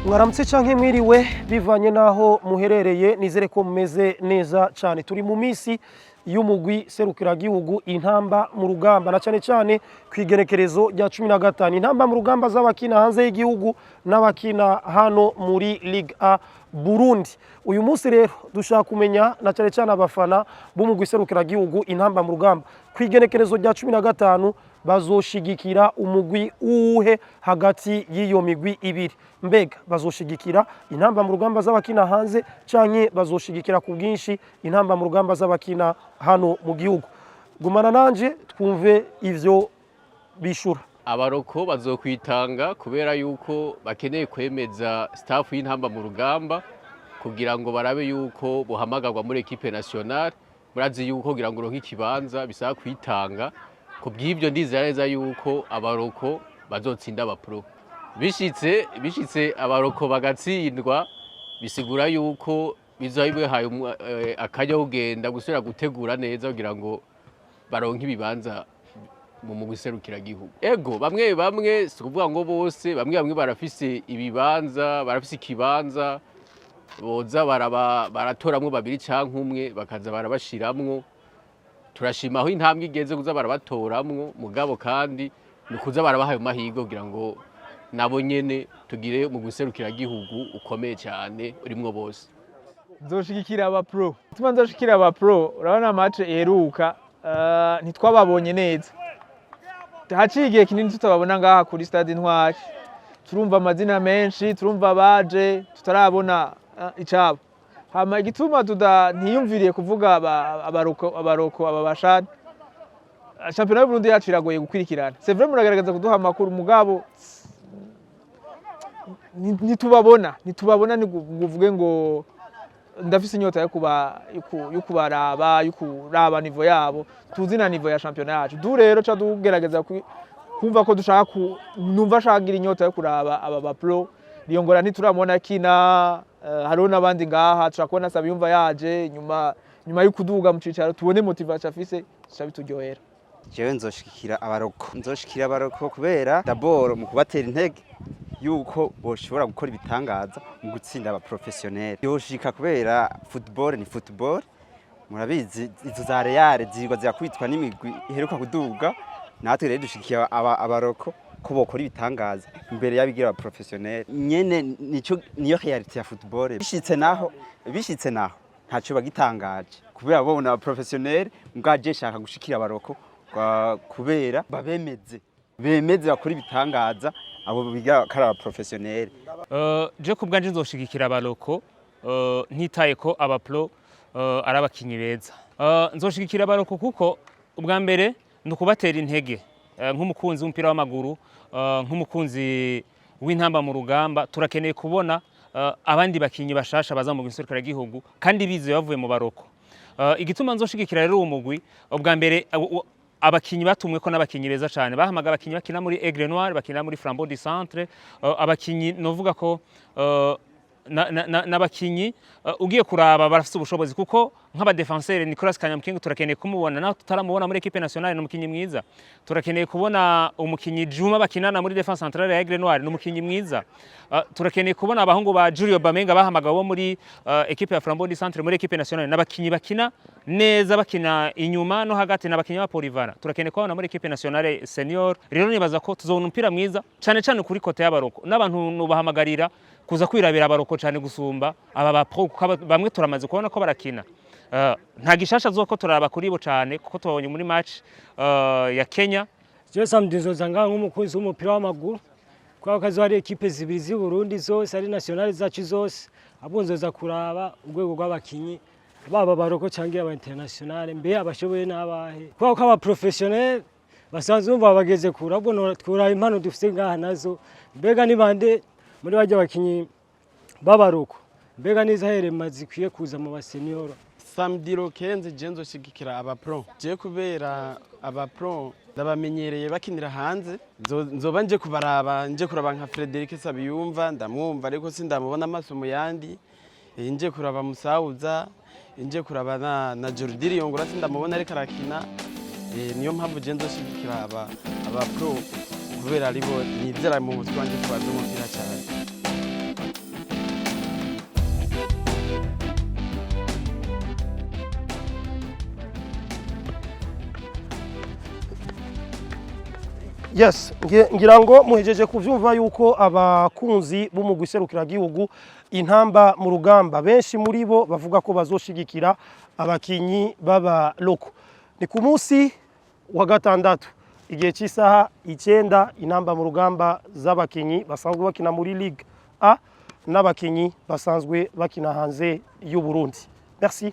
Mwaramutse canke mwiriwe bivanye naho muherereye. Nizere ko mumeze neza cyane. Turi mu misi y'umugwi serukiragihugu Intamba mu Rugamba, na cyane cyane ku igenekerezo rya 15, Intamba mu Rugamba z'abakina hanze y'igihugu n'abakina hano muri Ligue A Burundi. Uyu munsi rero dushaka kumenya, na cyane cyane abafana b'umugwi serukiragihugu Intamba mu Rugamba, ku igenekerezo rya 15 bazoshigikira umugwi uwuhe hagati y'iyo migwi ibiri? Mbega bazoshigikira Intamba mu Rugamba z'abakina hanze, canke bazoshigikira ku bwinshi Intamba mu Rugamba z'abakina hano mu gihugu? Gumana nanje twumve ivyo bishura. Aba locaux bazokwitanga kubera yuko bakeneye kwemeza staff y'Intamba mu Rugamba kugira ngo barabe yuko bohamagarwa muri équipe nationale. Murazi yuko kugira ngo uronke ikibanza bisaba kwitanga. Ku bw'ibyo, ndizera neza yuko aba locaux bazotsinda aba pro. Bishitse aba locaux bagatsindwa, bisigura yuko bizoba bihaye akanya ko kugenda gusubira gutegura neza kugira ngo baronke ibibanza mu mugwi serukiragihugu. Ego, bamwe bamwe, si ukuvuga ngo bose, bamwe bamwe barafise ibibanza, barafise ikibanza boza baraba baratoramwo babiri canke umwe, bakaza barabashiramwo. Turashima aho intambwe igeze kuza barabatoramwo, mugabo kandi ni kuza barabaha ayo mahirwe kugira ngo nabo nyene tugire mu gihugu ukomeye cyane urimwo bose. Nzoshigikira aba pro. Tuma nzoshigikira aba pro, urabona match iheruka ntitwababonye neza. Haciye igihe kinini tutababona ngaha kuri Stade Intwari. Turumva amazina menshi, turumva abaje, tutarabona icabo. Hama igituma tuda ntiyumviriye kuvuga aba locaux, aba bashani, shampiyona y'Uburundi yacu iragoye gukurikirana. C'est vrai, muragerageza kuduha amakuru, mugabo ntitubabona nguvuge ngo ndafise inyota yo kubaraba, yo kuraba niveau yabo. Tuzi na niveau ya shampiyona yacu du rero ca tugerageza kumva ko dushaka numva ashagira inyota yo kuraba aba ba pro. Liyongora ntituramubona kina, hariho n'abandi ngaha tushaka kubona. Sabiyumva yaje nyuma yo kuduga mu cicaro, tubone motivation afise, tuca bituryohera. Jewe nzoshikira aba locaux, nzoshikira aba locaux kubera d'abord mu kubatera intege yuko boshobora gukora ibitangaza mu gutsinda aba professionnel. Yoshika kubera football ni football, murabizi izo za Real zirwa zirakubitwa n'imigwi iheruka kuduga. Natwe rero dushikiye aba locaux ko bokora ibitangaza imbere y'abigira aba professionnel nyene. Nico niyo réalité ya football. Bishitse naho ntaco bagitangaje kubera babona aba professionnel. Mbwaje shaka gushikira aba locaux kubera babemeze bemeze bakora ibitangaza abo biga kari aba professionnel. Je ku bwanje nzoshigikira aba locaux, ntitaye ko aba pro ari abakinyi beza. Nzoshigikira aba locaux kuko ubwa mbere ni ukubatera intege. Nk'umukunzi w'umupira w'amaguru, nk'umukunzi w'Intamba mu Rugamba, turakeneye kubona abandi bakinyi bashasha baza mu gihugu kandi bize bavuye mu ba locaux. Igituma nzoshigikira rero uwo mugwi, ubwa mbere abakinyi batumwe ko n'abakinyi beza cyane. Bahamaga abakinyi bakina muri Aigle Noir, bakina muri Flambeau du Centre, abakinyi novuga ko n'abakinyi ugiye kuraba barafise ubushobozi, kuko nk'aba défenseur Nicolas Kanyamukinga turakeneye kumubona naho tutaramubona muri équipe nationale, ni umukinyi mwiza. Turakeneye kubona umukinyi Juma bakinana muri défense centrale ya Aigle Noir, ni umukinyi mwiza. Turakeneye kubona abahungu ba Julio Bamenga bahamagawe bo muri équipe ya Flambeau du Centre muri équipe nationale, n'abakinyi bakina neza, bakina inyuma no hagati, n'abakinyi ba polyvalent. Turakeneye kubona muri équipe nationale senior. Rero nibaza ko tuzobona umupira mwiza cyane cyane kuri côté y'aba locaux, n'abantu nubahamagarira kuza kwirabira aba locaux cyane gusumba aba ba pro, kuko bamwe turamaze kubona ko barakina. Nta gishasha zoko turaraba kuri bo cyane, kuko tubabonye muri match ya Kenya. Jewe samedi nzoza ngaha nk'umukunzi w'umupira w'amaguru, kubera ko hazoba hari équipe zibiri z'i Burundi, zose ari nationale zacu zose. Ahubwo nzoza kuraba urwego rw'abakinyi, baba ba locaux cyangwa aba international, mbe abashoboye n'abahe, kubera ko aba professionnel basanzwe bumva bageze kure. Ahubwo twuraba impano dufite ngaha nazo, mbega ni bande muri barya bakinyi b'aba locaux, mbega n'izaherema zikwiye kuza mu ba senior. Samedi le 15 je nzoshigikira aba pro, je kubera aba pro ndabamenyereye bakinira hanze. Nzoba nje kubaraba, nje kuraba nka Frederic Sabiyumva, ndamwumva ariko sindamubona amaso mu yandi. Nje kuraba Musauza, nje kuraba na Jordi Yongora, sindamubona ariko arakina. Niyo mpamvu je nzoshigikira aba pro kubera aribo nizera mu mutwe wanje ko bazi umupira cyane. Yes, ngira ngo muhejeje kuvyumva yuko abakunzi b'umugwi serukiragihugu Intamba mu Rugamba, benshi muri bo bavuga ko bazoshigikira abakinyi b'aba locaux. Ni ku munsi wa gatandatu, igihe cy'isaha 9, Intamba mu Rugamba z'abakinyi basanzwe bakina muri Ligue A n'abakinyi basanzwe bakina hanze y'u Burundi. Merci.